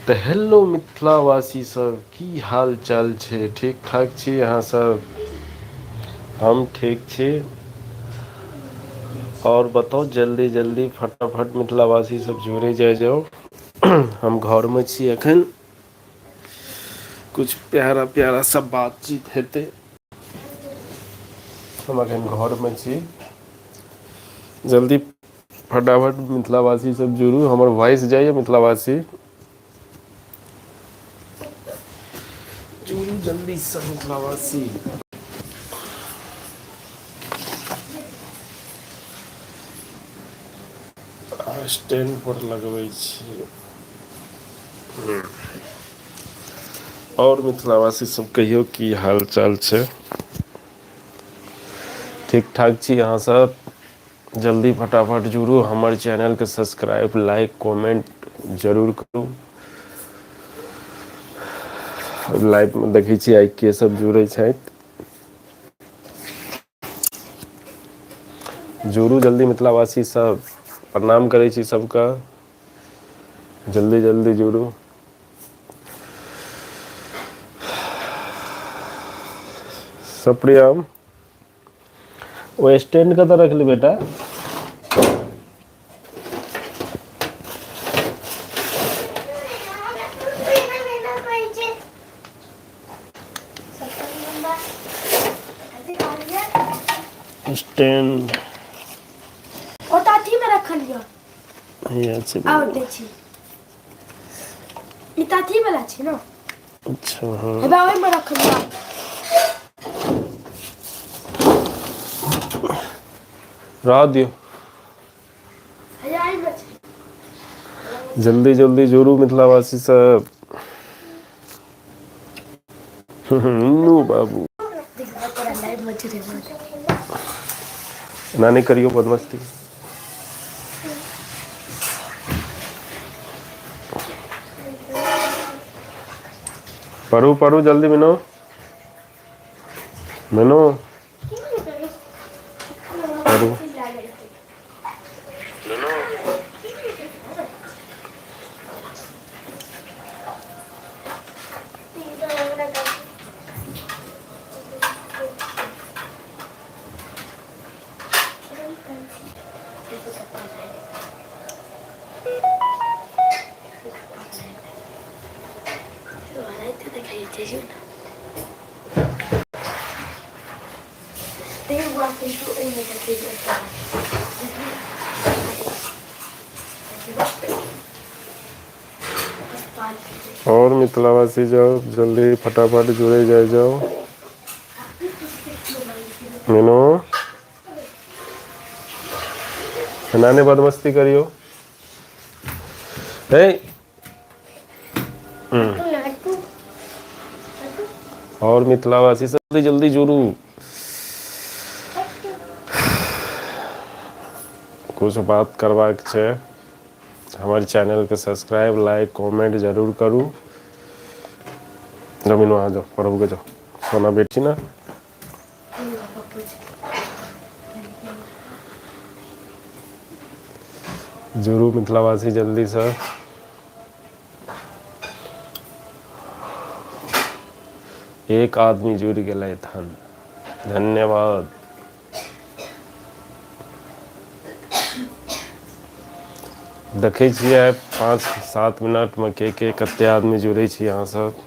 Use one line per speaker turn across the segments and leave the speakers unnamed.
तऽ हेलो मिथिलावासी सब, की हाल चाल छै? ठीक ठाक छी अहाँ सब? हम ठीक छी। आओर बताउ, जल्दी जल्दी फटाफट मिथिलावासी सब जुड़े जाइ जाउ। हम घरमे छी एखन। कुछ प्यारा प्यारा सब बातचीत हेतै। हम एखन घरमे छी। जल्दी फटाफट मिथिलावासी सब जुड़ू। हमर वॉइस जाइए मिथिलावासी? जुड़ू जल्दी सब मिथिलावासी। स्टैंड पर लगबै छी। आओर मिथिलावासी सब कहियौ, की हाल चाल छै? ठीक ठाक छी अहाँ सब? जल्दी फटाफट जुड़ू। हमर चैनलके सब्सक्राइब, लाइक, कमेंट जरूर करू। लाइवमे देखै छी आइ के सब जुड़ै छथि। जुड़ू जल्दी मिथिलावासी सब। प्रणाम करै छी सबके। जल्दी जल्दी जुड़ू। सप्रियम, ओ स्टैंड कतऽ रखली बेटा? स्टैंड
ओ तऽ अथी मे रखल यऽ।
हैया छै।
आओर दै छी। ई तऽ अथी वाला छै ने।
अच्छा, हँ।
हेबे ओहिमे रखल यऽ।
रह दियौ।
हैया एहिमे छै।
जल्दी जल्दी जोड़ू मिथिलावासी सब। नु बाबू, एना नहि करियौ बदमस्ती। पढ़ू पढ़ू जल्दी। मिनो, मिनो, पढ़ू। और मिथिलावासी जाउ, जल्दी फटाफट जुड़े जाय जाउ। मीनू, एना नहि बदमस्ती करियौ। हे, और मिथिलावासी सब जल्दी जल्दी जुड़ू। कुछ बात करबाक छै। हमर चैनलके सब्सक्राइब, लाइक, कमेंट जरूर करू। जमीन वहाँ जाओ, प्रभु के जाओ। सोना बेटी ना। जुड़ू मिथिलावासी जल्दीसँ। एक आदमी जुड़ि गेलथि हन, धन्यवाद। देखै छियै 5-7 मिनटमे के के कते आदमी जुड़ै छी अहाँ सब।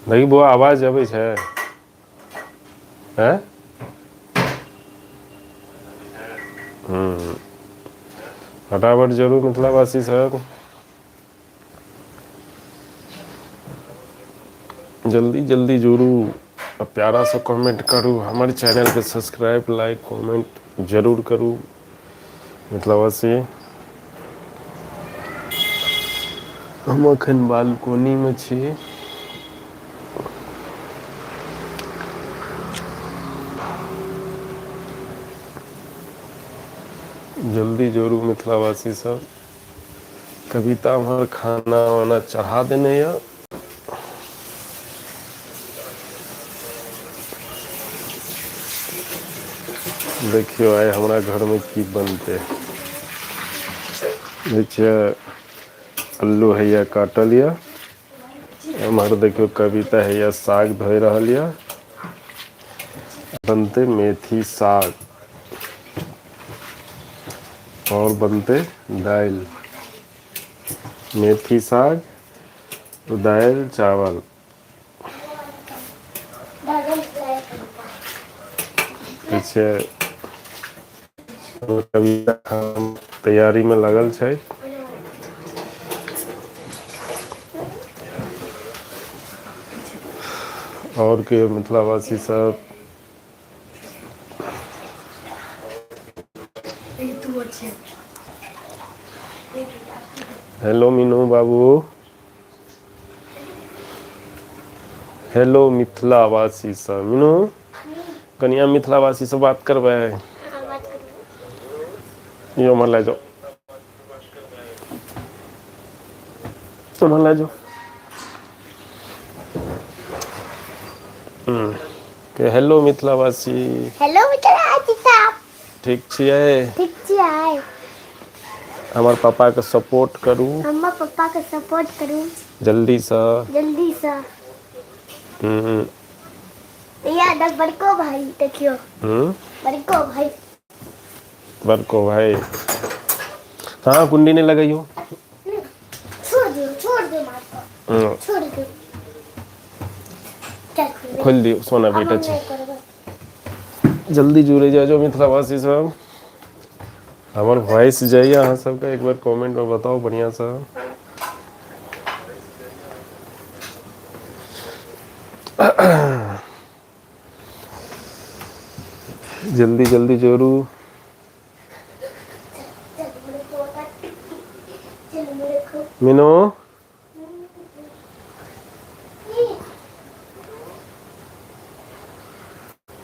देखी बौआ, आवाज अबै छै? हैं, फटाफट जरूर मिथिलावासी सब, जल्दी जल्दी जुड़ू आ प्यारा सा कमेंट करू। हमर चैनलके सब्सक्राइब, लाइक, कमेंट जरूर करू मिथिलावासी। हम अखन बालकोनीमे छी। जल्दी जोड़ू मिथिलावासी सब। कविता उम्हर खाना वाना चढ़ा देने यऽ। देखियौ आइ हमरा घरमे की बनतै। देखियौ अल्लू हैया काटल यऽ, एम्हर देखियौ कविता हैया साग धोइ रहल यऽ। बनतै मेथी साग आओर बनतै दालि। मेथी साग, दालि चावल। छै कविता तैयारीमे लागल छै। आओर के मिथिलावासी सब? हेलो मीनू बाबू, हेलो मिथिलावासी सब। मीनू कनिया, मिथिलावासी से बात करबै? यो उम्हर लए जाओ, उम्हर लए जाओ। के हेलो मिथिलावासी।
हेलो मिथिलावासी साहब।
ठीक छियै?
ठीक छियै।
हमर पापा के सपोर्ट करू।
हमर पप्पा के सपोर्ट करू।
जल्दीसँ।
जल्दीसँ। या देख बड़को भाई देखियो। बड़को भाई।
बड़को भाई। हाँ, कुंडी नहीं लगैयो।
छोड़ दियो, छोड़ दियो मार को। छोड़ दियो। चल।
खोलि दियौ, सोना
आब हम
भेटै छै।
नहि करबै।
जल्दी जुड़े जाओ जो मिथिलावासी सब। हमर वॉइस जाइए अहाँ सबके? एक बार कमेंट में बताओ बढ़िया से। जल्दी जल्दी जोड़ू।
चल मेरे को चल मेरे को।
मीनू,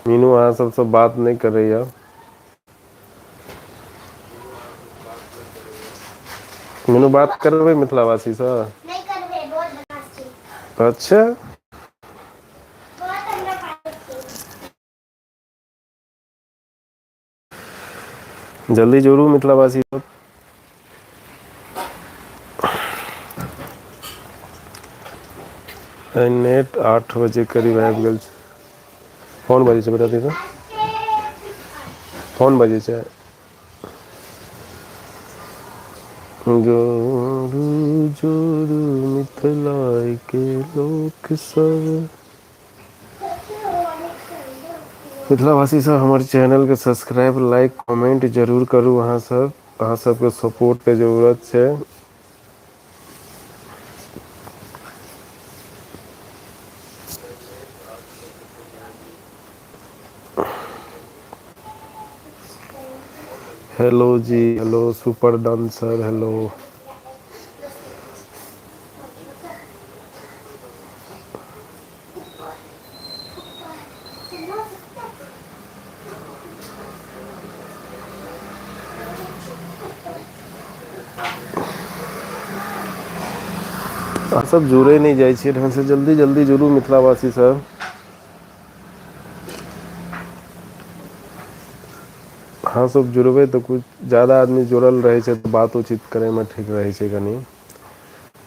मीनू अहाँ सबसँ बात नहि करैया। मीनू, बात करबै मिथिलावासीसँ?
नहि करबै, बहुत बदमाश छी।
अच्छा।
बहुत हमरा पागल छी।
जल्दी जोड़ू मिथिलावासी सब। आइ नेट 8 बजे करीब आबि गेल छै। फोन बजै छै बेटा, दीदी, फोन बजै छै। जोड़ू जोड़ू मिथिलाके लोक सब। मिथिलावासी सब, हमर चैनलके सब्सक्राइब, लाइक, कमेंट जरूर करू अहाँ सब। अहाँ सबके सपोर्टके जरूरत छै। हेलो जी, हेलो सुपर डांसर, हेलो। अहाँ सब जुड़े नहि जाइ छियै ढंग से। जल्दी जल्दी जुड़ू मिथिलावासी सब। अहाँ सब जुड़बै तऽ कुछ ज्यादा आदमी जुड़ल रहै छै तऽ बातोचीत करैमे ठीक रहै छै कनि।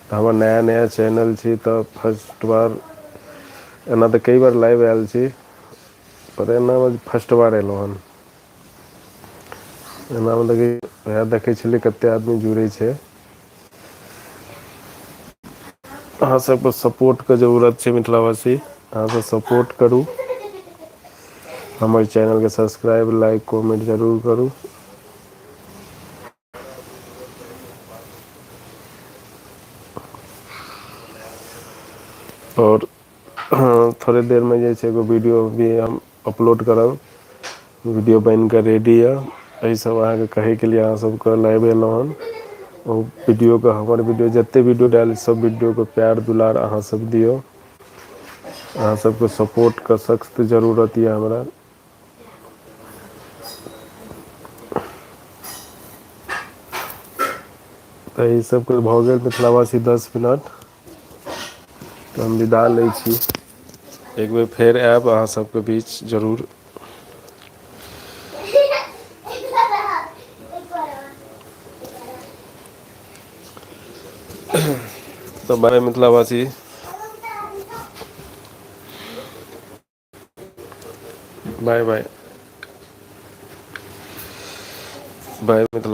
तऽ हमर नया नया चैनल छी, तऽ फर्स्ट बार एना तऽ कई बार लाइव आयल छी, पर एनामे फर्स्ट बार एलहुँ हन। एनामे देखै, उएह देखै छलियै कतेक आदमी जुड़ै छै। अहाँ सबके सपोर्टके जरूरत छै मिथिलावासी। अहाँ सब सपोर्ट करू, हमर चैनलके सब्सक्राइब, लाइक, कमेंट जरूर करू। आओर थोड़े देरमे जे छै एगो वीडियो भी हम अपलोड करब। वीडियो बनि कऽ रेडी यऽ। एहिसभ अहाँके कहैके लिए अहाँ सबके लाइव एलहुँ हन। ओ वीडियोके, हमर वीडियो, जतेक वीडियो डायल, सभ वीडियोके प्यार दुलार अहाँ सब दियौ। अहाँ सबके सपोर्टके सख्त जरूरत यऽ हमरा। तऽ ई सबके भऽ गेल मिथिलावासी 10 मिनट, तऽ हम विदा लै छी। एक बेर फेर आयब अहाँ सबके बीच जरूर। तऽ बाय मिथिलावासी। Bye bye. Bye Mithila.